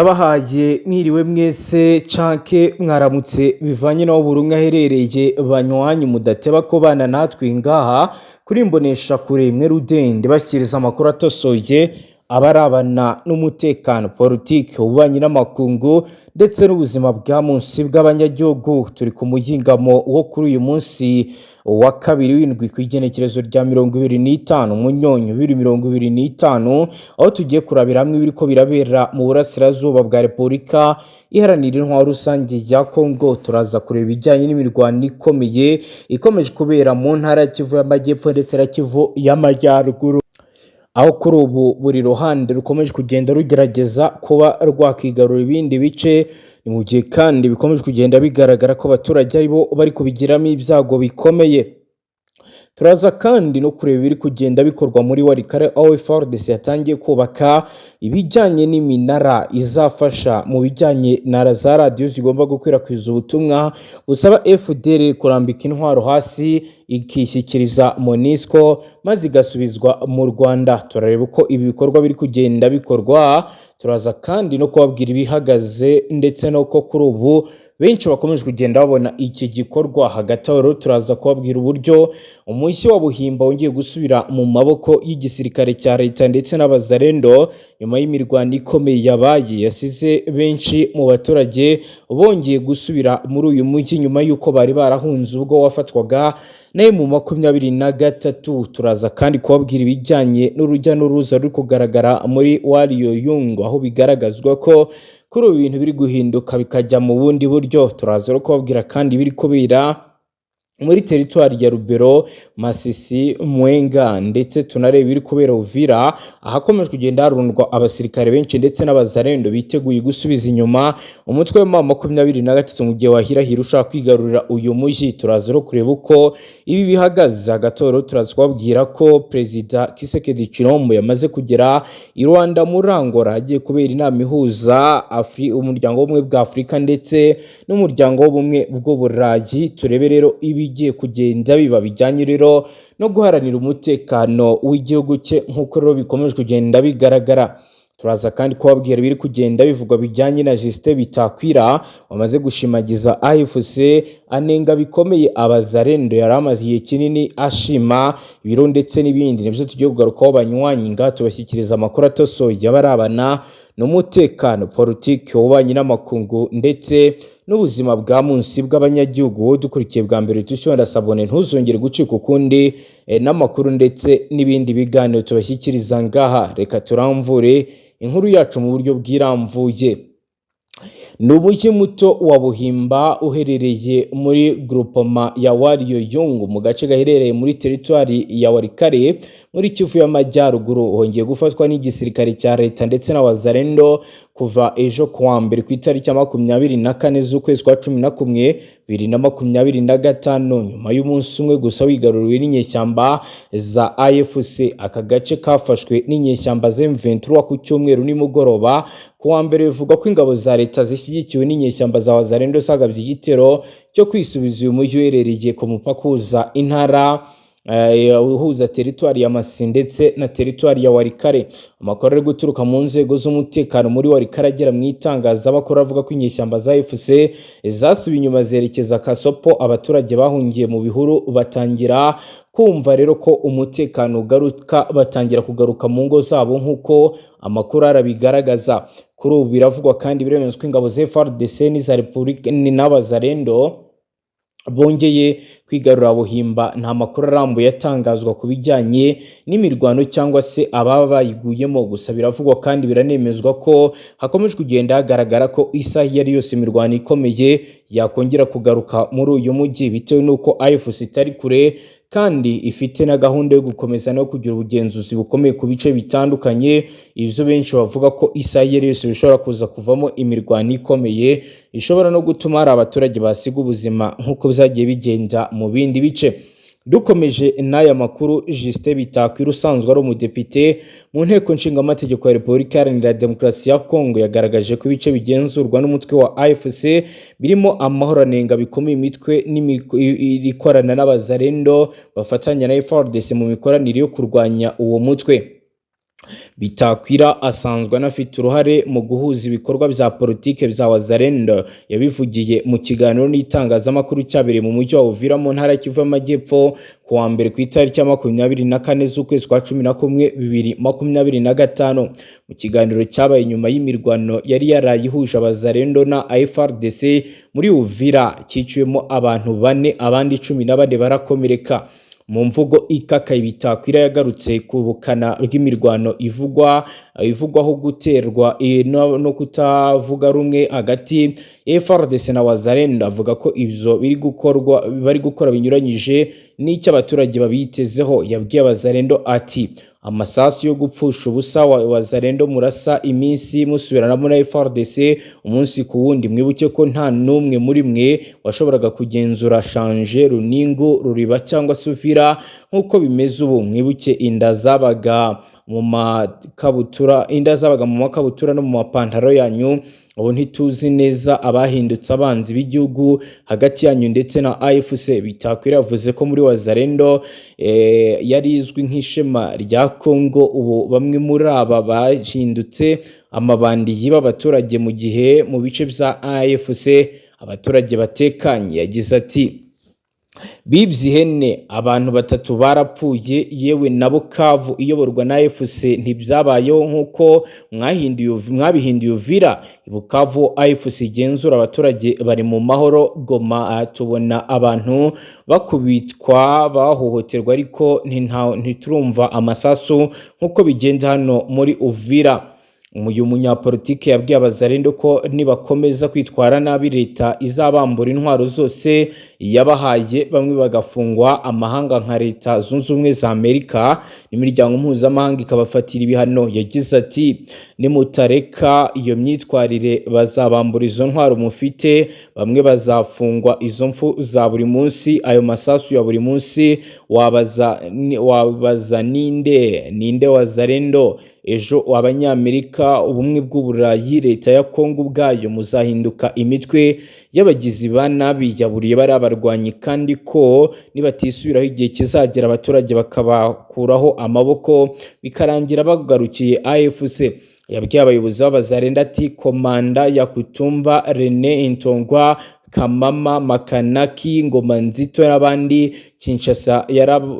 Ndabahaye mwiriwe mwese canke mwaramutse bivanye n'aho buri umwe aherereye, banywanyi mudateba ko bana natwe ngaha kuri imbonesha kure imwe rudende bashyikiriza amakuru atosoye abarabana n'umutekano, politike, ububanyi n'amakungu ndetse n'ubuzima bwa munsi bw'abanyagihugu. Turi ku muyingamo wo kuri uyu munsi wa kabiri w'indwi ku igenekerezo rya 25 Munyonyo 2025, aho tugiye kurabira hamwe ibiriko birabera mu burasirazuba bwa Repubulika Iharanira Intwaro Rusange ya Kongo. Turaza kureba ibijyanye n'imirwano ikomeye ikomeje kubera mu ntara ya Kivu y'Amajyepfo ndetse na Kivu y'Amajyaruguru, aho kuri ubu buri ruhande rukomeje kugenda rugerageza kuba rwakigarura ibindi bice. Ni mu gihe kandi bikomeje kugenda bigaragara ko abaturage aribo bari kubigiramo ibyago bikomeye. Turaza kandi no kureba ibiri kugenda bikorwa muri Walikale, aho FARDC yatangiye kubaka ibijyanye n'iminara izafasha mu bijyanye na za radiyo zigomba gukwirakwiza ubutumwa busaba FDL kurambika intwaro hasi, ikishyikiriza MONUSCO maze igasubizwa mu Rwanda. Turareba uko ibi bikorwa biri kugenda bikorwa. Turaza kandi no kubabwira ibihagaze ndetse n'uko kuri ubu benshi bakomeje kugenda babona iki gikorwa. Hagati aho rero turaza kubabwira uburyo umujyi wa Buhimba wongeye gusubira mu maboko y'igisirikare cya leta ndetse n'abazarendo nyuma y'imirwano ikomeye yabaye yasize benshi mu baturage bongeye gusubira muri uyu mujyi nyuma y'uko bari barahunze ubwo wafatwaga na M23. Turaza kandi kubabwira ibijyanye n'urujya n'uruza ruri kugaragara muri Wario Yungu, aho bigaragazwa ko kuri ubu ibintu biri guhinduka bikajya mu bundi buryo. Turaza no kubabwira kandi ibiri kubera muri teritwari ya Rubero, Masisi, Mwenga, ndetse tunareba ibiri kubera Uvira, ahakomeje kugenda harundwa abasirikare benshi ndetse n'abazarendo biteguye gusubiza inyuma umutwe wa M23 mu gihe wahirahira ushaka kwigarurira uyu mujyi. Turaza no kureba uko ibi bihagaze. Hagati aho rero turaza kubabwira ko Perezida Tshisekedi Tshilombo yamaze kugera i Rwanda muri Angola, agiye kubera inama ihuza Umuryango w'Ubumwe bwa Afurika ndetse n'Umuryango w'Ubumwe bw'Uburayi. Turebe rero ibigiye kugenda biba bijyanye rero no guharanira umutekano w'igihugu cye, nk'uko rero bikomeje kugenda bigaragara. Turaza kandi kubabwira ibiri kugenda bivugwa bijyanye na Justin Bitakwira wamaze gushimagiza AFC, anenga bikomeye abazarendo yari amaze igihe kinini ashima ibiro ndetse n'ibindi. Nibyo tugiye kugarukaho banywanyi ngaha, tubashyikiriza amakuru atosoye abarabana n'umutekano, politiki, ububanyi n'amakungu ndetse n'ubuzima bwa munsi bw'abanyagihugu. Wowe dukurikiye bwa mbere, tushyira s'abonner, ntuzongere gucika ukundi n'amakuru ndetse n'ibindi biganiro tubashyikiriza ngaha. Reka turamvure inkuru yacu mu buryo bwiramvuye. Ni umujyi muto wa Buhimba uherereye muri groupement ya Wario Yungu, mu gace gaherereye muri teritwari ya Walikale muri Kivu y'Amajyaruguru. Hongeye gufatwa n'igisirikare cya leta ndetse na Wazarendo kuva ejo kuwa mbere ku itariki ya 24 z'ukwezi kwa 11 2025, nyuma y'umunsi umwe gusa wigaruriwe n'inyeshyamba za AFC. Aka gace kafashwe n'inyeshyamba za M23 ku cyumweru nimugoroba. Ku wa mbere bivugwa ko ingabo za leta zishyigikiwe n'inyeshyamba za Wazarendo zagabye igitero cyo kwisubiza uyu mujyi uherereye ku mupaka uhuza intara, uhuza teritwari ya Masisi ndetse na teritwari ya Walikale. Amakuru ari guturuka mu nzego z'umutekano muri Walikale agera mu itangazamakuru avuga ko inyeshyamba za AFC zasubiye inyuma zerekeza Kasopo, abaturage bahungiye mu bihuru batangira kumva rero ko umutekano ugaruka, batangira kugaruka mu ngo zabo nk'uko amakuru arabigaragaza. Kuri ubu biravugwa kandi biremezwa ko ingabo za FARDC n'iza Repubulika n'abazarendo bongeye kwigarura Buhimba. Nta makuru arambuye atangazwa ku bijyanye n'imirwano cyangwa se ababa bayiguyemo, gusa biravugwa kandi biranemezwa ko hakomeje kugenda hagaragara ko isaha iyo ari yose imirwano ikomeye yakongera kugaruka muri uyu mujyi, bitewe n'uko AFC itari kure kandi ifite na gahunda yo gukomeza no kugira ubugenzuzi bukomeye ku bice bitandukanye. Ibyo benshi bavuga ko isaha iyo ari yose bishobora kuza kuvamo imirwano ikomeye ishobora no gutuma hari abaturage basiga ubuzima nk'uko byagiye bigenda mu bindi bice. Dukomeje n'aya makuru, Justin Bitakwira usanzwe ari umudepite mu Nteko Nshingamategeko ya Repubulika Iharanira Demokarasi ya Kongo yagaragaje ko ibice bigenzurwa n'umutwe wa AFC birimo amahoro, anenga bikomeye imitwe ikorana n'abazarendo bafatanya na FARDC mu mikoranire yo kurwanya uwo mutwe. Bitakwira asanzwe anafite uruhare mu guhuza ibikorwa bya politike bya Wazalendo. Yabivugiye mu kiganiro n'itangazamakuru cyabereye mu mujyi wa Uvira mu ntara ya Kivu y'Amajyepfo ku wa mbere, ku itariki ya 24 z'ukwezi kwa 11 2025. Mu kiganiro cyabaye nyuma y'imirwano yari yaraye ihuje Abazalendo na FARDC muri Uvira, cyiciwemo abantu bane, abandi 14 barakomereka. Mu mvugo ikakaye, Bitakwira yagarutse ku bukana bw'imirwano ivugwaho guterwa no kutavuga rumwe hagati ya FARDC na Wazalendo. Avuga ko ibyo biri gukorwa bari gukora binyuranyije n'icyo abaturage babitezeho. Yabwiye Abazalendo ati: "Amasasu yo gupfusha ubusa wa Wazalendo murasa iminsi musubiranamo na FARDC umunsi ku wundi, mwibuke ko nta n'umwe muri mwe washoboraga kugenzura Shanje, Runingu, Ruriba cyangwa se Uvira nk'uko bimeze ubu. Mwibuke inda zabaga mu makabutura no mu mapantaro yanyu. Ubu ntituzi neza abahindutse abanzi b'igihugu hagati yanyu ndetse na AFC." Bitakwira yavuze ko muri Wazalendo yari izwi nk'ishema rya Congo, ubu bamwe muri aba bahindutse amabandi yiba abaturage, mu gihe mu bice bya AFC abaturage batekanye. Yagize ati: "Bibye ihene, abantu batatu barapfuye. Yewe na Bukavu iyoborwa na AFC ntibyabayeho nk'uko mwabihinduye Uvira. Bukavu AFC igenzura, abaturage bari mu mahoro. Goma tubona abantu bakubitwa, bahohoterwa, ariko ntiturumva amasasu nk'uko bigenda hano muri Uvira." Uyu munyapolitike yabwiye Abazalendo ko nibakomeza kwitwara nabi, leta izabambura intwaro zose yabahaye, bamwe bagafungwa, amahanga nka Leta Zunze Ubumwe za Amerika n'imiryango mpuzamahanga ikabafatira ibihano. Yagize ati: "Nimutareka iyo myitwarire, bazabambura izo ntwaro mufite, bamwe bazafungwa. Izo mfu za buri munsi, ayo masasu ya buri munsi, wabaza ninde Wazalendo? Ejo Abanyamerika, Ubumwe bw'Uburayi, leta ya Kongo ubwayo, muzahinduka imitwe y'abagizi ba nabi." Yaburiye bari abarwanyi kandi ko nibatisubiraho, igihe kizagera abaturage bakabakuraho amaboko, bikarangira bagarukiye AFC. Yabwiye abayobozi b'Abazalendo ati: "Komanda Yakutumba Rene, Intongwa Kamama, Makanaki, Ngoma Nzito n'abandi, Kinshasa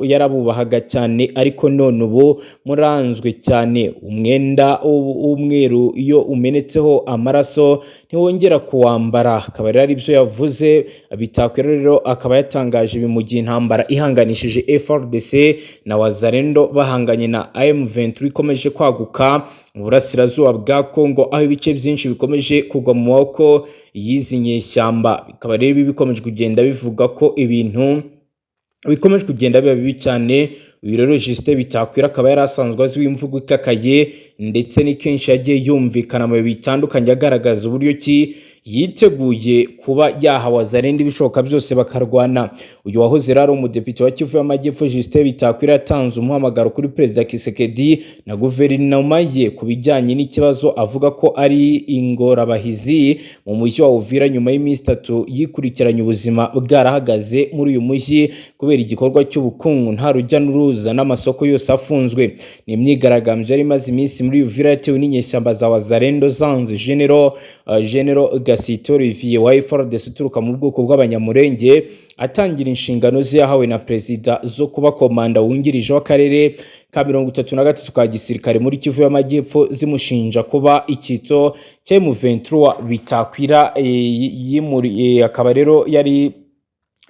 yarabubahaga cyane, ariko none ubu muranzwe cyane. Umwenda w'umweru iyo umenetseho amaraso ntiwongera kuwambara." Akaba rero ari byo yavuze. Bitakwira rero akaba yatangaje ibi mu gihe intambara ihanganishije FARDC na Wazalendo bahanganye na M23 ikomeje kwaguka mu burasirazuba bwa Congo, aho ibice byinshi bikomeje kugwa mu maboko y'izi nyeshyamba. Bikaba rero ibi bikomeje kugenda bivuga ko ibintu bikomeje kugenda biba bibi cyane. Uyu rero Justin Bitakwira akaba yari asanzwe azwiho imvugo ikakaye, ndetse ni kenshi yagiye yumvikana mu bihe bitandukanye agaragaza uburyo ki yiteguye kuba yaha Wazalendo ibishoboka byose bakarwana. Uyu wahoze rero ari umudepite wa Kivu y'Amajyepfo, Justin Bitakwira, yatanze umuhamagaro kuri Perezida Tshisekedi na guverinoma ye ku bijyanye n'ikibazo avuga ko ari ingorabahizi mu mujyi wa Uvira, nyuma y'iminsi 3 yikurikiranye ubuzima bwarahagaze muri uyu mujyi kubera igikorwa cy'ubukungu, nta rujya n'uruza n'amasoko yose afunzwe. Ni imyigaragambyo yari imaze iminsi muri Uvira yatewe n'inyeshyamba za Wazalendo zanze General Gasito Olivier wa FARDC uturuka mu bwoko bw'Abanyamurenge atangira inshingano ze yahawe na perezida zo kuba komanda wungirije w'akarere ka 33 ka gisirikare muri Kivu y'Amajyepfo, zimushinja kuba icyitso cya M23. Bitakwira akaba rero yari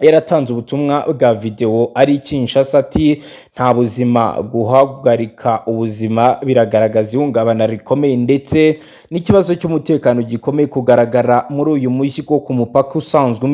yaratanze ubutumwa bwa videwo ari Kinshasa ati: "Nta buzima, guhagarika ubuzima biragaragaza ihungabana rikomeye ndetse n'ikibazo cy'umutekano gikomeye kugaragara muri uyu mujyi wo ku mupaka usanzwe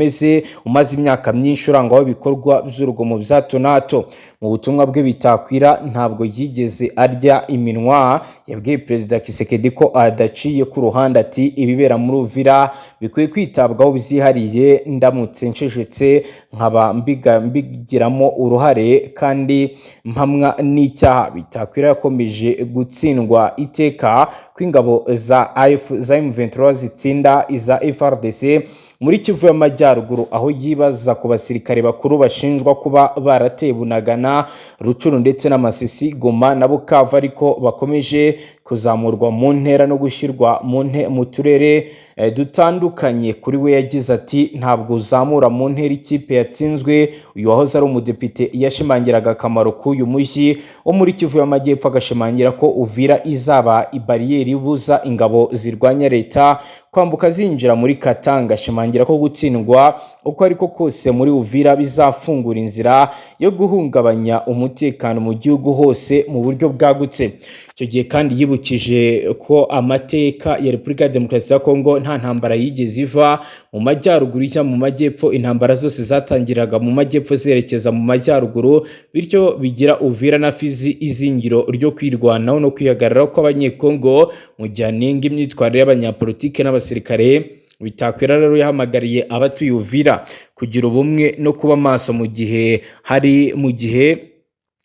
umaze imyaka myinshi urangwaho ibikorwa by'urugomo bya hato na hato." Mu butumwa bwe, Bitakwira ntabwo yigeze arya iminwa. Yabwiye Perezida Tshisekedi ko adaciye ku ruhande, ati: "Ibibera muri Uvira bikwiye kwitabwaho byihariye. Ndamutse ncecetse nkaba mbigiramo uruhare kandi mpamwa n'icyaha." Bitakwira yakomeje gutsindwa iteka ko ingabo za AF za M23 zitsinda iza FARDC. muri Kivu y'Amajyaruguru, aho yibaza ku basirikare bakuru bashinjwa kuba barateye Bunagana, Rucuru ndetse n'Amasisi, Goma na Bukavu, ariko bakomeje kuzamurwa mu ntera no gushyirwa mu turere dutandukanye. Kuri we yagize ati: "Ntabwo uzamura mu ntera ikipe yatsinzwe." Uyu wahoze ari umudepite yashimangiraga akamaro k'uyu mujyi wo muri Kivu y'Amajyepfo, agashimangira ko Uvira izaba ibariyeri ibuza ingabo zirwanya leta kwambuka zinjira muri Katanga. Ashimangira ko gutsindwa uko ariko kose muri Uvira bizafungura inzira yo guhungabanya umutekano mu gihugu hose mu buryo bwagutse. Icyo gihe kandi yibukije ko amateka ya Repubulika ya Demokarasi ya Kongo nta ntambara yigeze iva mu majyaruguru ijya mu majyepfo, intambara zose zatangiraga mu majyepfo zerekeza mu majyaruguru, bityo bigira Uvira na Fizi izingiro ryo kwirwanaho no kwihagararaho kw'Abanyekongo, mu gihe anenga imyitwarire y'abanyapolitike n'abasirikare. Bitakwira rero yahamagariye abatuye Uvira kugira ubumwe no kuba maso, mu gihe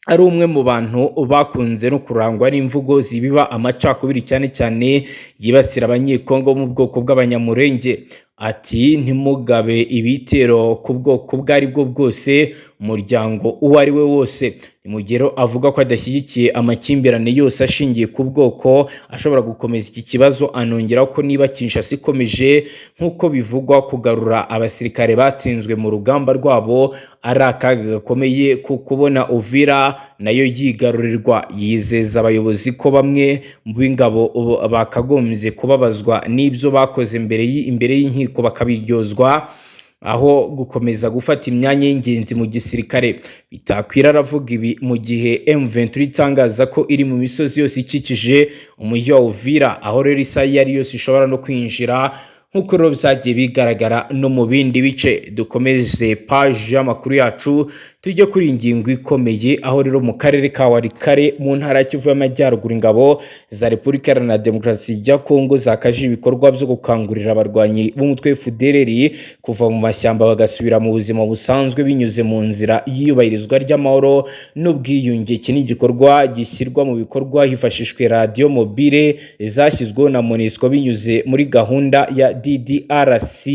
ari umwe mu bantu bakunze no kurangwa n'imvugo zibiba amacakubiri, cyane cyane yibasira Abanyekongo bo mu bwoko bw'Abanyamurenge. Ati: "Ntimugabe ibitero ku bwoko ubwo ari bwo bwose, umuryango uwo ari we wose." Mugero avuga ko adashyigikiye amakimbirane yose ashingiye ku bwoko ashobora gukomeza iki kibazo. Anongeraho ko niba Kinshasa ikomeje, nk'uko bivugwa, kugarura abasirikare batsinzwe mu rugamba rwabo, ari akaga gakomeye ku kubona Uvira nayo yigarurirwa. Yizeza abayobozi ko bamwe mu b'ingabo bakagombye kubabazwa n'ibyo bakoze imbere y'inkiko bakabiryozwa, aho gukomeza gufata imyanya y'ingenzi mu gisirikare. Bitakwira aravuga ibi mu gihe M23 itangaza ko iri mu misozi yose ikikije umujyi wa Uvira, aho rero isaha iyo ari yose ishobora no kwinjira, nk'uko rero byagiye bigaragara no mu bindi bice. Dukomeze paji y'amakuru yacu, tujye kuri iyi ngingo ikomeye, aho rero mu karere ka Walikale mu ntara ya Kivu y'Amajyaruguru, ingabo za Repubulika Iharanira Demokarasi ya Kongo zakaje ibikorwa byo gukangurira abarwanyi b'umutwe FDLR kuva mu mashyamba bagasubira mu buzima busanzwe, binyuze mu nzira y'iyubahirizwa ry'amahoro n'ubwiyunge. Iki ni igikorwa gishyirwa mu bikorwa hifashishijwe radiyo mobile zashyizweho na MONUSCO binyuze muri gahunda ya DDRC,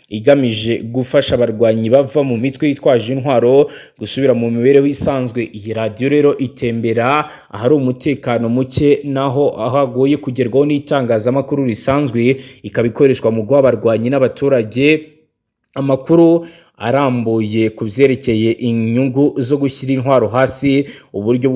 igamije gufasha abarwanyi bava mu mitwe yitwaje intwaro gusubira mu mibereho isanzwe. Iyi radiyo rero itembera ahari umutekano muke naho aho hagoye kugerwaho n'itangazamakuru risanzwe, ikaba ikoreshwa mu guha abarwanyi n'abaturage amakuru arambuye ku byerekeye inyungu zo gushyira intwaro hasi, uburyo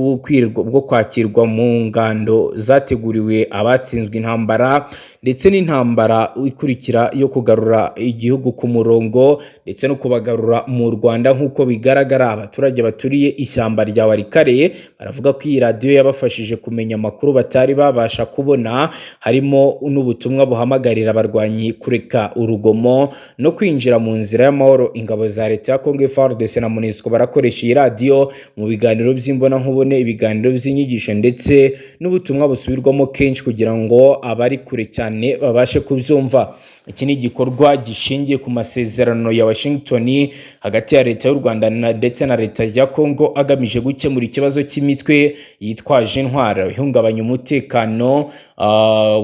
bwo kwakirwa mu ngando zateguriwe abatsinzwe intambara, ndetse n'intambara ikurikira yo kugarura igihugu ku murongo ndetse no kubagarura mu Rwanda. Nk'uko bigaragara, abaturage baturiye ishyamba rya Walikale baravuga ko iyi radiyo yabafashije kumenya amakuru batari babasha kubona, harimo n'ubutumwa buhamagarira abarwanyi kureka urugomo no kwinjira mu nzira y'amahoro. Ingabo za leta ya Congo FARDC na MONUSCO barakoresha iyi radiyo mu biganiro by'imbonankubone, ibiganiro by'inyigisho ndetse n'ubutumwa busubirwamo kenshi kugira ngo abari kure cyane babashe kubyumva. Iki ni igikorwa gishingiye ku masezerano ya Washington hagati ya leta y'u Rwanda ndetse na leta ya Congo, agamije gukemura ikibazo cy'imitwe yitwaje intwaro ihungabanya umutekano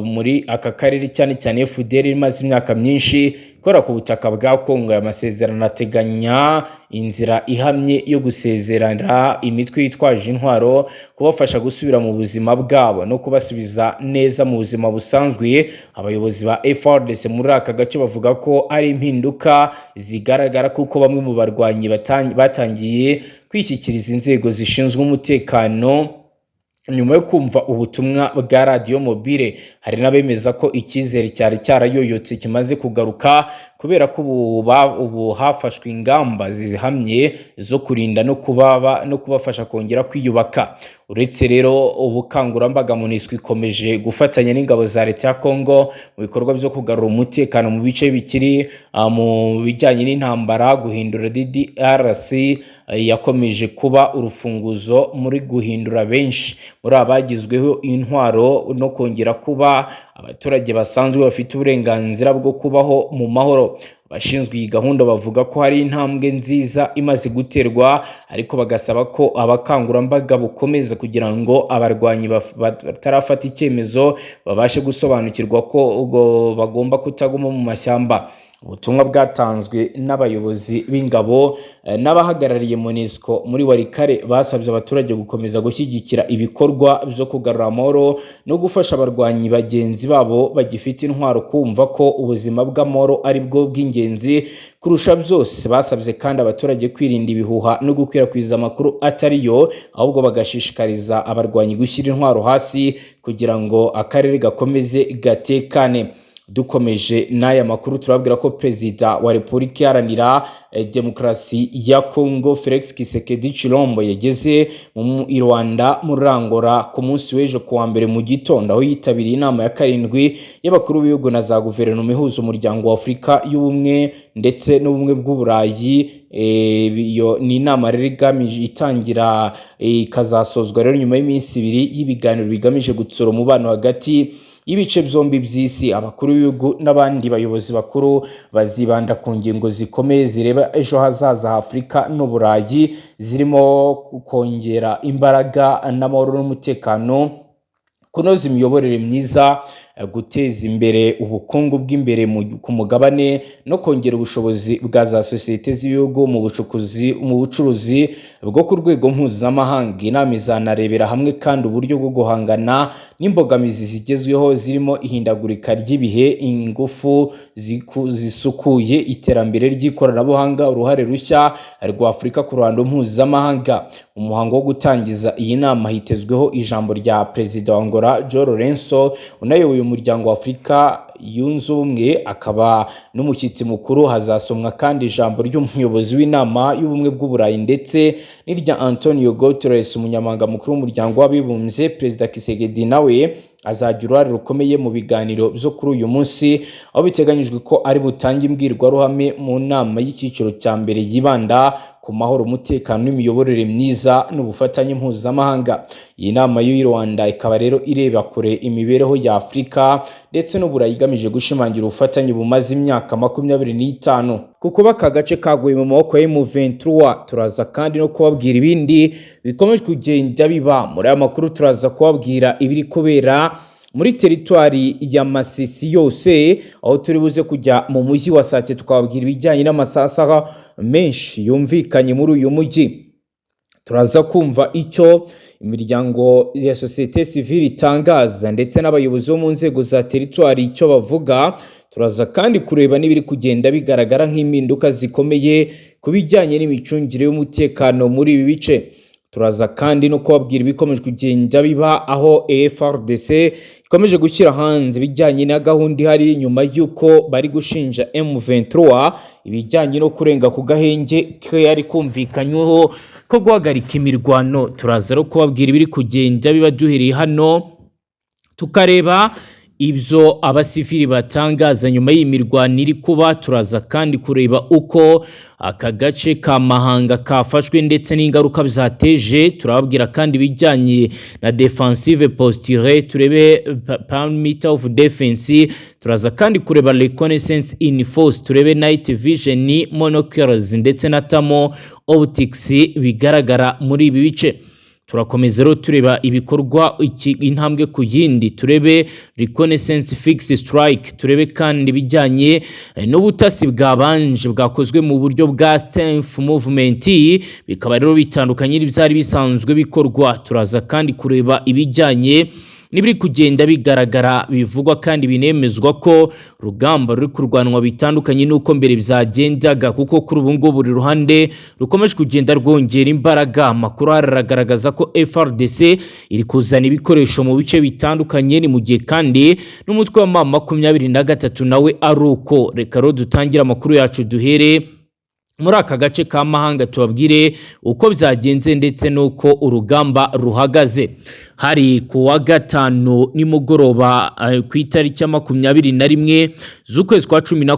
muri aka karere, cyane cyane FDLR imaze imyaka myinshi ikora ku butaka bwa Congo. Aya masezerano ateganya inzira ihamye yo gusezerera imitwe yitwaje intwaro, kubafasha gusubira mu buzima bwabo no kubasubiza neza mu buzima busanzwe. Abayobozi ba FARDC muri aka gace bavuga ko ari impinduka zigaragara, kuko bamwe mu barwanyi batangiye kwishyikiriza inzego zishinzwe umutekano nyuma yo kumva ubutumwa bwa radiyo mobile. Hari n'abemeza ko icyizere cyari cyarayoyotse kimaze kugaruka, kubera ko ubu hafashwe ingamba zihamye zo kurinda no kubafasha kongera kwiyubaka. Uretse rero ubukangurambaga, MONUSCO ikomeje gufatanya n'ingabo za leta ya Congo mu bikorwa byo kugarura umutekano mu bice bikiri mu bijyanye n'intambara. Guhindura DDRC yakomeje kuba urufunguzo muri guhindura benshi muri abagizweho intwaro no kongera kuba abaturage basanzwe bafite uburenganzira bwo kubaho mu mahoro. Abashinzwe iyi gahunda bavuga ko hari intambwe nziza imaze guterwa, ariko bagasaba ko abakangurambaga bukomeza kugira ngo abarwanyi batarafata icyemezo babashe gusobanukirwa ko bagomba kutaguma mu mashyamba. Ubutumwa bwatanzwe n'abayobozi b'ingabo n'abahagarariye MONUSCO muri Walikale basabye abaturage gukomeza gushyigikira ibikorwa byo kugarura amahoro no gufasha abarwanyi bagenzi babo bagifite intwaro kumva ko ubuzima bw'amahoro ari bwo bw'ingenzi kurusha byose. Basabye kandi abaturage kwirinda ibihuha no gukwirakwiza amakuru atari yo, ahubwo bagashishikariza abarwanyi gushyira intwaro hasi kugira ngo akarere gakomeze gatekane. Dukomeje n'aya makuru, turababwira ko Perezida wa Repubulika Iharanira Demokarasi ya Congo, Felix Tshisekedi Tshilombo, yageze mu i Rwanda muri Angola ku munsi w'ejo kuwa mbere mu gitondo, aho yitabiriye inama ya karindwi y'abakuru b'ibihugu na za guverinoma ihuza Umuryango wa Afurika y'Ubumwe ndetse n'Ubumwe bw'Uburayi. Iyo ni inama rero igamije itangira ikazasozwa rero nyuma y'iminsi 2 y'ibiganiro bigamije gutsura umubano hagati y'ibice byombi by'isi. Abakuru b'ibihugu n'abandi bayobozi bakuru bazibanda ku ngingo zikomeye zireba ejo hazaza ha Afurika n'Uburayi, zirimo kongera imbaraga n'amahoro n'umutekano, kunoza imiyoborere myiza, guteza imbere ubukungu bw'imbere ku mugabane no kongera ubushobozi bwa za sosiyete z'ibihugu mu bucukuzi, mu bucuruzi bwo ku rwego mpuzamahanga. Inama izanarebera hamwe kandi uburyo bwo guhangana n'imbogamizi zigezweho zirimo ihindagurika ry'ibihe, ingufu zisukuye, iterambere ry'ikoranabuhanga, uruhare rushya rwa Afurika ku ruhando mpuzamahanga. Umuhango wo gutangiza iyi nama hitezweho ijambo rya Perezida wa Angola, João Lourenço, unayoboye Umuryango wa Afurika Yunze Ubumwe akaba n'umushyitsi mukuru. Hazasomwa kandi ijambo ry'umuyobozi w'Inama y'Ubumwe bw'Uburayi ndetse n'irya Antonio Guterres, umunyamabanga mukuru w'Umuryango w'Abibumbye. Perezida Tshisekedi nawe azagira uruhare rukomeye mu biganiro byo kuri uyu munsi, aho biteganyijwe ko ari butange imbwirwaruhame mu nama y'icyiciro cya mbere yibanda ku mahoro, umutekano n'imiyoborere myiza n'ubufatanye mpuzamahanga. Iyi nama y'u Rwanda ikaba rero ireba kure imibereho ya Afurika ndetse n'Uburayi, igamije gushimangira ubufatanye bumaze imyaka 25 kuko aka gace kaguye mu maboko ya M23. Turaza kandi no kubabwira ibindi bikomeje kugenda biba muri aya makuru. Turaza kubabwira ibiri kubera muri teritwari ya Masisi yose, aho turi buze kujya mu mujyi wa Sake tukababwira ibijyanye n'amasaha menshi yumvikanye muri uyu mujyi. Turaza kumva icyo imiryango ya sosiyete sivile itangaza ndetse n'abayobozi bo mu nzego za teritwari icyo bavuga. Turaza kandi kureba n'ibiri kugenda bigaragara nk'impinduka zikomeye ku bijyanye n'imicungire y'umutekano muri ibi bice. Turaza kandi no kubabwira ibikomeje kugenda biba, aho FARDC ikomeje gushyira hanze ibijyanye na gahunda ihari nyuma y'uko bari gushinja M23 ibijyanye no kurenga ku gahenge kari kumvikanyweho ko guhagarika imirwano. Turaza no kubabwira ibiri kugenda biba duhereye hano, tukareba ibyo abasivili batangaza nyuma y'iyi mirwano iri kuba. Turaza kandi kureba uko aka gace ka Mahanga kafashwe ndetse n'ingaruka byateje. Turababwira kandi ibijyanye na defensive posture, turebe perimeter of defense. Turaza kandi kureba reconnaissance in force, turebe night vision monoculars ndetse na thermal optics bigaragara muri ibi bice. Turakomeza rero tureba ibikorwa intambwe ku yindi, turebe reconnaissance fix strike, turebe kandi ibijyanye n'ubutasi bwabanje bwakozwe mu buryo bwa stealth movement, bikaba rero bitandukanye n'ibyari bisanzwe bikorwa. Turaza kandi kureba ibijyanye n'ibiri kugenda bigaragara, bivugwa kandi binemezwa ko urugamba ruri kurwanwa bitandukanye n'uko mbere byagendaga, kuko kuri ubu ngubu buri ruhande rukomeje kugenda rwongera imbaraga. Amakuru aragaragaza ko FARDC iri kuzana ibikoresho mu bice bitandukanye, ni mu gihe kandi n'umutwe wa M23 nawe ari uko. Reka rero dutangire amakuru yacu, duhere muri aka gace ka Mahanga, tubabwire uko byagenze ndetse n'uko urugamba ruhagaze. Hari ku wa gatanu nimugoroba ku itariki ya 21 z'ukwezi kwa 11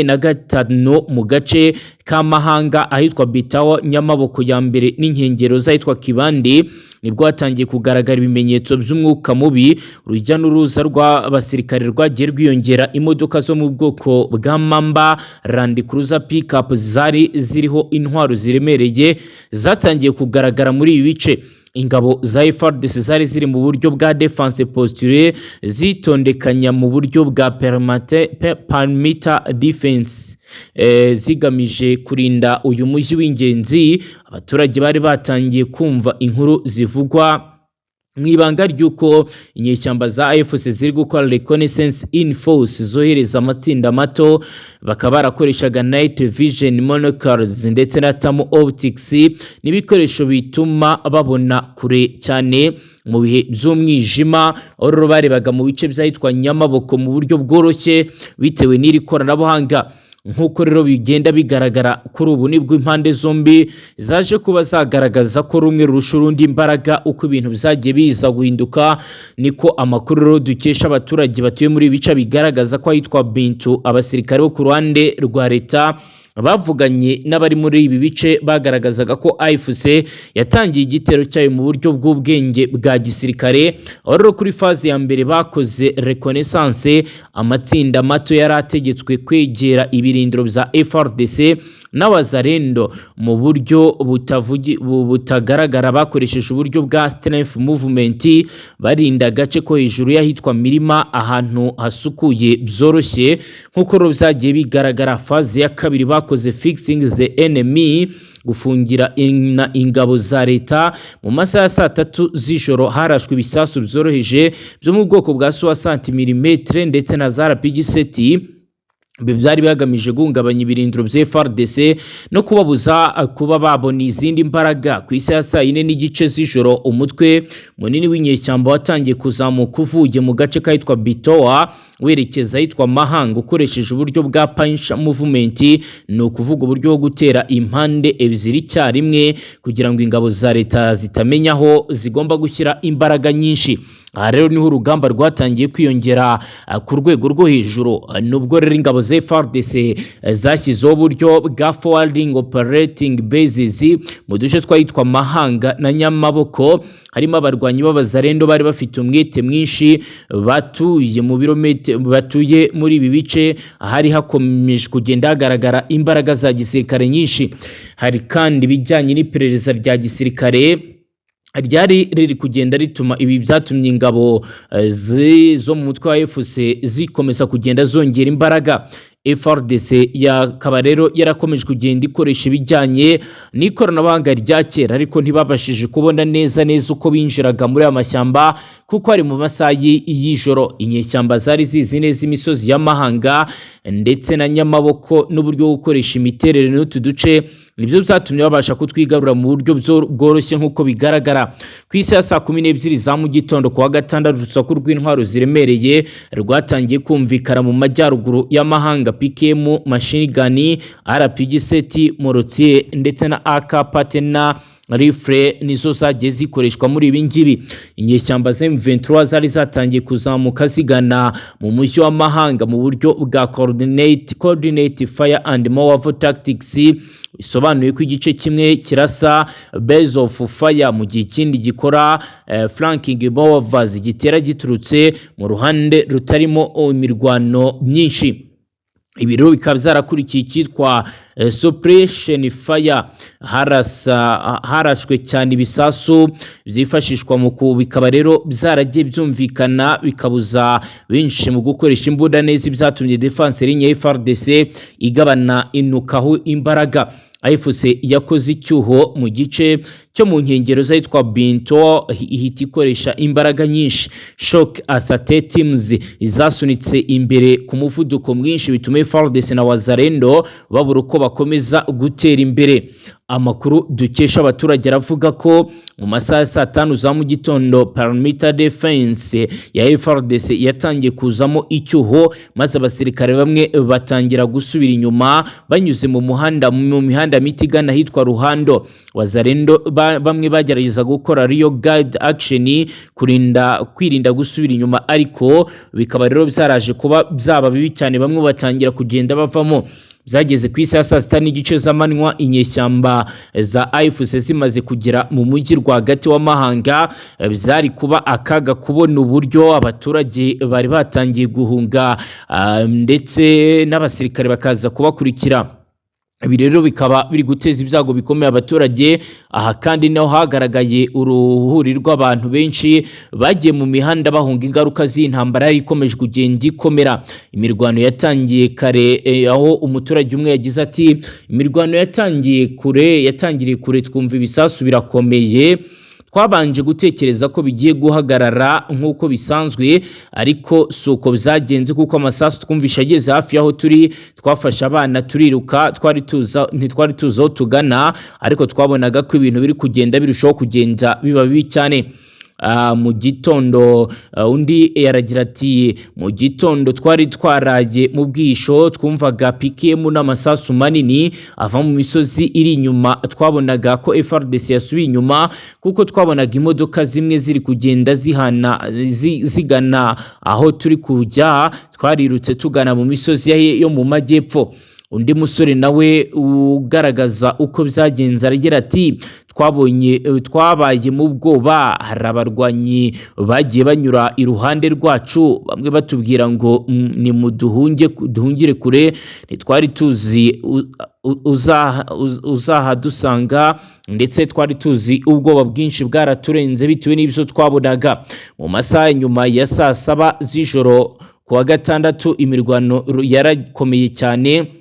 2025, mu gace ka Mahanga ahitwa Bitawa, Nyamaboko ya mbere n'inkengero z'ahitwa Kibandi, nibwo hatangiye kugaragara ibimenyetso by'umwuka mubi. Urujya n'uruza rw'abasirikare rwagiye rwiyongera, imodoka zo mu bwoko bwa Mamba Land Cruiser pickup zari ziriho intwaro ziremereye zatangiye kugaragara muri ibi bice. Ingabo za FARDC zari ziri mu buryo bwa defense posture, zitondekanya mu buryo bwa perimeter defense, zigamije kurinda uyu mujyi w'ingenzi. Abaturage bari batangiye kumva inkuru zivugwa mu ibanga ry'uko inyeshyamba za AFC ziri gukora reconnaissance in force, zohereza amatsinda mato, bakaba barakoreshaga night vision monoculars ndetse na thermal optics n'ibikoresho bituma babona kure cyane mu bihe by'umwijima. Aho rero barebaga mu bice by'ahitwa Nyamaboko mu buryo bworoshye bitewe n'iri koranabuhanga. Nk'uko rero bigenda bigaragara kuri ubu, nibwo impande zombi zaje kuba zagaragaza ko rumwe rurusha urundi imbaraga. Uko ibintu byagiye biza guhinduka, niko amakuru rero dukesha abaturage batuye muri ibi bice bigaragaza ko ahitwa Bintu abasirikare bo ku ruhande rwa leta bavuganye n'abari muri ibi bice, bagaragazaga ko AFC yatangiye igitero cyayo mu buryo bw'ubwenge bwa gisirikare. Aho rero kuri phase ya mbere bakoze reconnaissance, amatsinda mato yari ategetswe kwegera ibirindiro bya FARDC n'Abazarendo mu buryo butagaragara. Bakoresheje uburyo bwa stealth movement, barinda agace ko hejuru y'ahitwa Mirima, ahantu hasukuye byoroshye. Nk'uko rero byagiye bigaragara, phase ya kabiri bakoze fixing the enemy, gufungira ingabo za leta. Mu masaha ya saa 3 z'ijoro harashwe ibisasu byoroheje byo mu bwoko bwa 60 mm ndetse na za RPG 7. Ibi byari bigamije guhungabanya ibirindiro bya FARDC no kubabuza kuba babona izindi mbaraga. Ku isaha ya saa 4:30 z'ijoro, umutwe munini w'inyeshyamba watangiye kuzamuka uvuye mu gace kahitwa Bitoa werekeza ahitwa Mahanga, ukoresheje uburyo bwa pincer movement, ni ukuvuga uburyo bwo gutera impande ebyiri icyarimwe kugira ngo ingabo za leta zitamenya aho zigomba gushyira imbaraga nyinshi. Aha rero niho urugamba rwatangiye kwiyongera ku rwego rwo hejuru. Nubwo rero ingabo za FARDC zashyizeho uburyo bwa forwarding operating bases mu duce twahitwa Mahanga na Nyamaboko, harimo abarwanyi b'Abazarendo bari bafite umwete mwinshi batuye mu birometero, batuye muri ibi bice, ahari hakomeje kugenda hagaragara imbaraga za gisirikare nyinshi. Hari kandi ibijyanye n'iperereza rya gisirikare ryari riri kugenda rituma, ibi byatumye ingabo zo mu mutwe wa AFC zikomeza kugenda zongera imbaraga. FARDC yakaba rero yarakomeje kugenda ikoresha ibijyanye n'ikoranabuhanga rya kera, ariko ntibabashije kubona neza neza uko binjiraga muri aya mashyamba, kuko ari mu masaha y'ijoro. Inyeshyamba zari zizi neza imisozi y'Amahanga ndetse na Nyamaboko n'uburyo bwo gukoresha imiterere n'utu duce, nibyo byatumye babasha kutwigarura mu buryo bworoshye. Nk'uko bigaragara, ku isi ya saa 12 za mu gitondo ku wa gatandatu, urusaku rw'intwaro ziremereye rwatangiye kumvikana mu majyaruguru y'Amahanga. PKM machine gun, RPG 7, mortier ndetse na AK Patena rifle nizo zagiye zikoreshwa muri ibi ngibi. Inyeshyamba za M23 zari zatangiye kuzamuka zigana mu mujyi w'Amahanga mu buryo bwa coordinate fire and move tactics, bisobanuye ko igice kimwe kirasa base of fire mu gihe ikindi gikora flanking maneuvers, gitera giturutse mu ruhande rutarimo imirwano myinshi. Ibi rero bikaba byarakurikiye icyitwa suppression fire. Harashwe cyane ibisasu byifashishwa mu ku, bikaba rero byaragiye byumvikana, bikabuza benshi mu gukoresha imbunda neza, ibyatumye defense ligne ya FARDC igabana inukaho imbaraga. AFC yakoze icyuho mu gice cyo mu nkengero z'ahitwa Binto, ihita ikoresha imbaraga nyinshi. Shock assault teams zasunitse imbere ku muvuduko mwinshi, bituma FARDC na Wazalendo babura uko bakomeza gutera imbere. Amakuru dukesha abaturage aravuga ko mu masaha ya saa 5 za mu gitondo perimeter defense ya FARDC yatangiye kuzamo icyuho, maze abasirikare bamwe batangira gusubira inyuma banyuze mu mihanda mito igana ahitwa Ruhando. Wazalendo bamwe bagerageza gukora rear guard action, kwirinda gusubira inyuma, ariko bikaba rero byaraje kuba byaba bibi cyane, bamwe batangira kugenda bavamo. Byageze ku isaha ya saa 6:30 z'amanywa, inyeshyamba za AFC zimaze kugera mu mujyi rwagati w'Amahanga. Byari kuba akaga kubona uburyo abaturage bari batangiye guhunga, ndetse n'abasirikare bakaza kubakurikira. Ibi rero bikaba biri guteza ibyago bikomeye abaturage. Aha kandi naho hagaragaye uruhuri rw'abantu benshi bagiye mu mihanda bahunga ingaruka z'intambara yari ikomeje kugenda ikomera. Imirwano yatangiye kare, aho umuturage umwe yagize ati: "Imirwano yatangiye kure, yatangiriye kure, twumva ibisasu birakomeye. Twabanje gutekereza ko bigiye guhagarara nk'uko bisanzwe, ariko si uko byagenze, kuko amasasu twumvishe ageze hafi y'aho turi. Twafashe abana turiruka, twari tuza ntitwari tuzi aho tugana, ariko twabonaga ko ibintu biri kugenda birushaho kugenda biba bibi cyane." Mu gitondo, undi yaragira ati: "Mu gitondo twari twaraye mu bwisho, twumvaga PKM n'amasasu manini ava mu misozi iri inyuma. Twabonaga ko FARDC yasubiye inyuma, kuko twabonaga imodoka zimwe ziri kugenda zihana zigana aho turi kujya. Twarirutse tugana mu misozi yo mu majyepfo." Undi musore nawe ugaragaza uko byagenze aragira ati: "Twabonye, twabaye mu bwoba. Hari abarwanyi bagiye banyura iruhande rwacu, bamwe batubwira ngo nimuduhunge, duhungire kure. Ntitwari tuzi uzahadusanga, ndetse twari tuzi ubwoba bwinshi bwaraturenze bitewe n'ibyo twabonaga." Mu masaha nyuma ya saa 7 z'ijoro ku wa gatandatu, imirwano yarakomeye cyane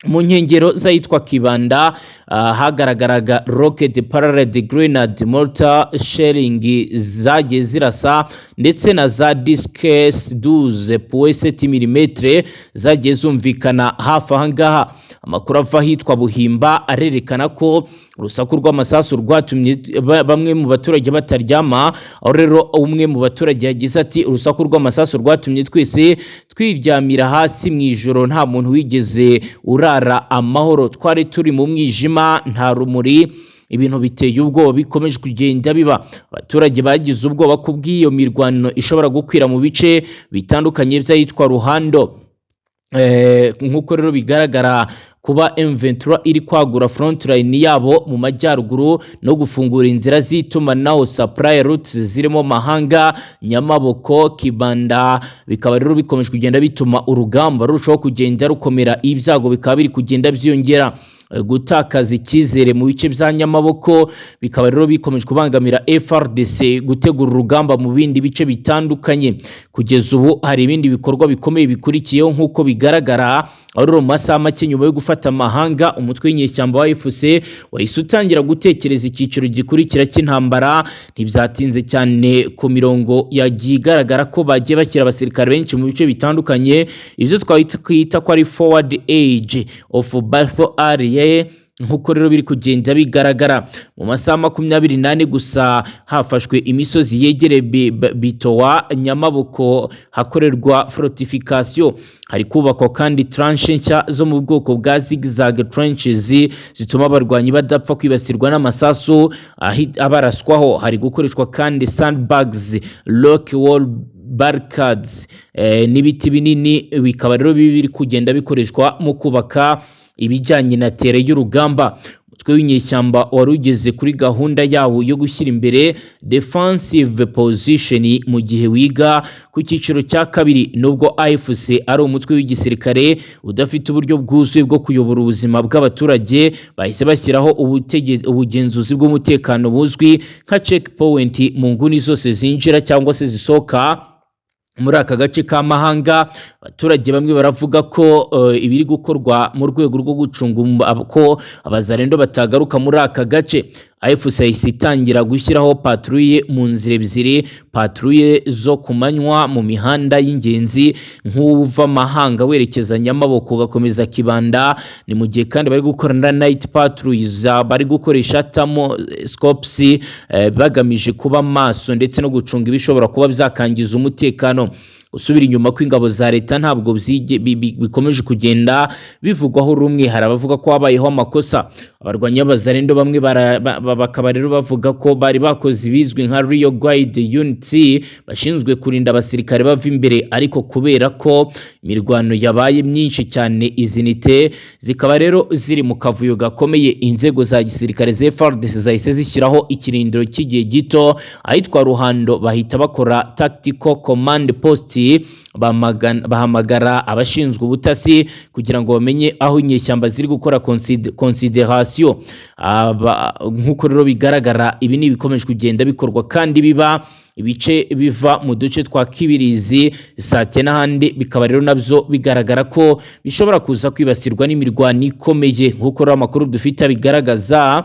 mu nkengero z'ahitwa Kibanda. Hagaragaraga rocket propelled grenade, mortar shelling zagiye zirasa, ndetse na za disques 12.7 mm zagiye zumvikana hafi aha ngaha. Amakuru ava ahitwa Buhimba arerekana ko urusaku rw'amasasu rwatumye bamwe mu baturage bataryama, aho rero umwe mu baturage yagize ati: "Urusaku rw'amasasu rwatumye twese twiryamira hasi mu ijoro. Nta muntu wigeze urara amahoro, twari turi mu mwijima, nta rumuri. Ibintu biteye ubwoba bikomeje kugenda biba." Abaturage bagize ubwoba ko bw'iyo mirwano ishobora gukwira mu bice bitandukanye by'ahitwa Ruhando. Nk'uko rero bigaragara, kuba M23 iri kwagura frontline yabo mu majyaruguru no gufungura inzira z'itumanaho, supply routes, zirimo Mahanga, Nyamaboko, Kibanda, bikaba rero bikomeje kugenda bituma urugamba rurushaho kugenda rukomera, ibyago bikaba biri kugenda byiyongera. Gutakaza icyizere mu bice bya Nyamaboko bikaba rero bikomeje kubangamira FARDC gutegura urugamba mu bindi bice bitandukanye. Kugeza ubu hari ibindi bikorwa bikomeye bikurikiyeho. Nk'uko bigaragara, aho rero mu masaha make nyuma yo gufata Mahanga, umutwe w'inyeshyamba wa AFC wahise utangira gutekereza icyiciro gikurikira cy'intambara. Ntibyatinze cyane, ku mirongo yagiye igaragara ko bagiye bashyira abasirikare benshi mu bice bitandukanye, ibyo twita ko ari forward edge of battle area. Nk'uko rero biri kugenda bigaragara, mu masaha 24 gusa hafashwe imisozi yegereye Bitowa, Nyamaboko, hakorerwa fortification. Hari kubakwa kandi tranche nshya zo mu bwoko bwa zigzag trenches zituma abarwanyi badapfa kwibasirwa n'amasasu abaraswaho. Hari gukoreshwa kandi sandbags, rock wall barricades n'ibiti binini, bikaba rero biri kugenda bikoreshwa mu kubaka ibijyanye na terrain y'urugamba. Umutwe w'inyeshyamba wari ugeze kuri gahunda yawo yo gushyira imbere defensive position mu gihe wiga ku cyiciro cya kabiri. Nubwo AFC ari umutwe w'igisirikare udafite uburyo bwuzuye bwo kuyobora ubuzima bw'abaturage, bahise bashyiraho ubugenzuzi bw'umutekano buzwi nka checkpoint mu nguni zose zinjira cyangwa se zisohoka muri aka gace ka Mahanga. Abaturage bamwe baravuga ko ibiri gukorwa mu rwego rwo gucunga ko abazarendo batagaruka muri aka gace. AFC yahise itangira gushyiraho patrouille mu nzira ebyiri: patrouille zo ku manywa mu mihanda y'ingenzi nk'uva Mahanga werekeza Nyamaboko ugakomeza Kibanda. Ni mu gihe kandi bari gukora na night patrouille, bari gukoresha thermal scopes, bagamije kuba maso ndetse no gucunga ibishobora kuba byakangiza umutekano. Gusubira inyuma kw'ingabo za leta ntabwo bikomeje kugenda bivugwaho rumwe. Hari abavuga ko habayeho amakosa, abarwanyi b'abazarendo bamwe bakaba rero bavuga ko bari bakoze ibizwi nka rear guard units bashinzwe kurinda abasirikare bava imbere, ariko kubera ko imirwano yabaye myinshi cyane, izi unité zikaba rero ziri mu kavuyo gakomeye. Inzego za gisirikare za FARDC zahise zishyiraho ikirindiro cy'igihe gito ahitwa Ruhando, bahita bakora tactical command post. Sauti, bahamagara abashinzwe ubutasi kugira ngo bamenye aho inyeshyamba ziri gukora considération. Nk'uko rero bigaragara, ibi ni ibikomeje kugenda bikorwa kandi biba ibice biva mu duce twa Kibirizi, Sake n'ahandi, bikaba rero nabyo bigaragara ko bishobora kuza kwibasirwa n'imirwano ikomeye. Nk'uko rero amakuru dufite abigaragaza,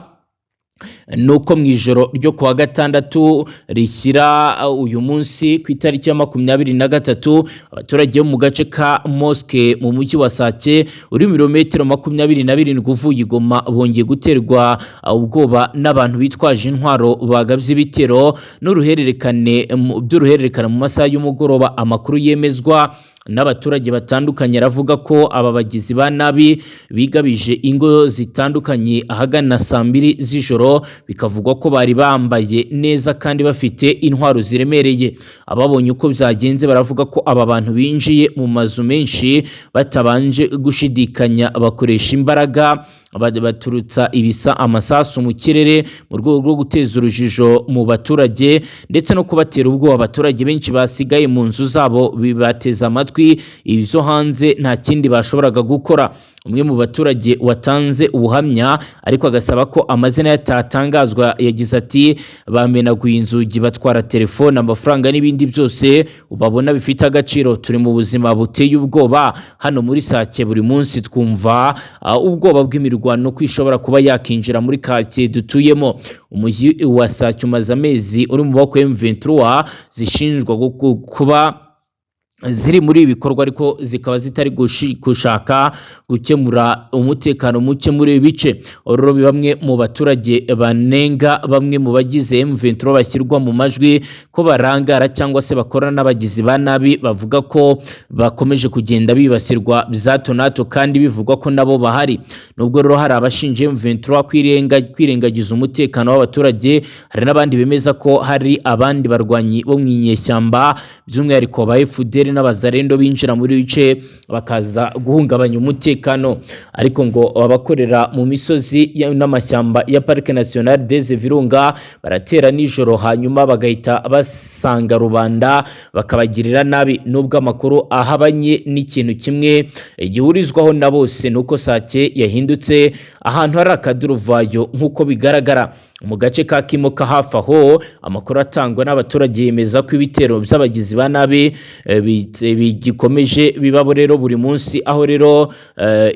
nuko mu ijoro ryo kuwa gatandatu rishyira uyu munsi ku itariki ya 23, abaturage bo mu gace ka Mosque mu mujyi wa Sake, uri ibirometero 27 uvuye i Goma, bongeye guterwa ubwoba n'abantu bitwaje intwaro bagabye ibitero n'uruhererekane by'uruhererekane mu masaha y'umugoroba. Amakuru yemezwa n'abaturage batandukanye aravuga ko aba bagizi ba nabi bigabije ingo zitandukanye ahagana saa 2 z'ijoro, bikavugwa ko bari bambaye neza kandi bafite intwaro ziremereye. Ababonye uko byagenze baravuga ko aba bantu binjiye mu mazu menshi batabanje gushidikanya, bakoresha imbaraga, baturutsa ibisa amasasu mu kirere mu rwego rwo guteza urujijo mu baturage ndetse no kubatera ubwoba. Abaturage benshi basigaye mu nzu zabo bibateza amatwi ibyo hanze, nta kindi bashoboraga gukora. Umwe mu baturage watanze ubuhamya ariko agasaba ko amazina ye atatangazwa yagize ati: "Bamenaguye inzugi, batwara telefone, amafaranga n'ibindi byose ubabona bifite agaciro. Turi mu buzima buteye ubwoba hano muri Sake. Buri munsi twumva ubwoba bw'imirwano ko ishobora kuba yakinjira muri karitsiye dutuyemo." Umujyi wa Sake umaze amezi uri mu maboko ya M23 zishinjwa kuba ziri muri ibi bikorwa, ariko zikaba zitari gushaka gukemura umutekano muke muri ibi bice. Rero bamwe mu baturage banenga bamwe mu bagize M23 bashyirwa mu majwi ko barangara cyangwa se bakorana n'abagizi ba nabi, bavuga ko bakomeje kugenda bibasirwa bya hato na hato kandi bivugwa ko nabo bahari. Nubwo rero hari abashinja M23 kwirengagiza umutekano w'abaturage, hari n'abandi bemeza ko hari abandi barwanyi bo mu inyeshyamba, by'umwihariko ba FDLR n'abazarendo, binjira muri bice bakaza guhungabanya umutekano. Ariko ngo abakorera mu misozi n'amashyamba ya Parc National des Virunga baratera nijoro, hanyuma bagahita basanga rubanda bakabagirira nabi. Nubwo amakuru ahabanye n'ikintu kimwe gihurizwaho na bose nuko Sake yahindutse ahantu hari akaduruvayo. Nk'uko bigaragara mu gace ka Kimoka hafi aho, amakuru atangwa n'abaturage yemeza ko ibitero by'abagizi ba nabi bigikomeje bibabo rero buri munsi, aho rero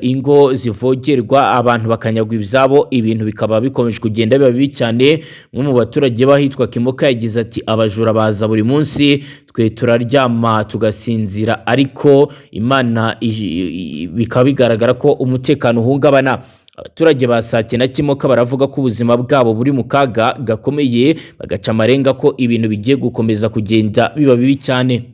ingo zivogerwa, abantu bakanyagwa ibyabo, ibintu bikaba bikomeje kugenda biba bibi cyane. Umwe mu baturage b'ahitwa Kimoka yagize ati: "Abajura baza buri munsi, twe turaryama tugasinzira, ariko Imana bikaba bigaragara ko umutekano uhungabana." Abaturage ba Sake na Kimoka baravuga ko ubuzima bwabo buri mu kaga gakomeye, bagaca amarenga ko ibintu bigiye gukomeza kugenda biba bibi cyane.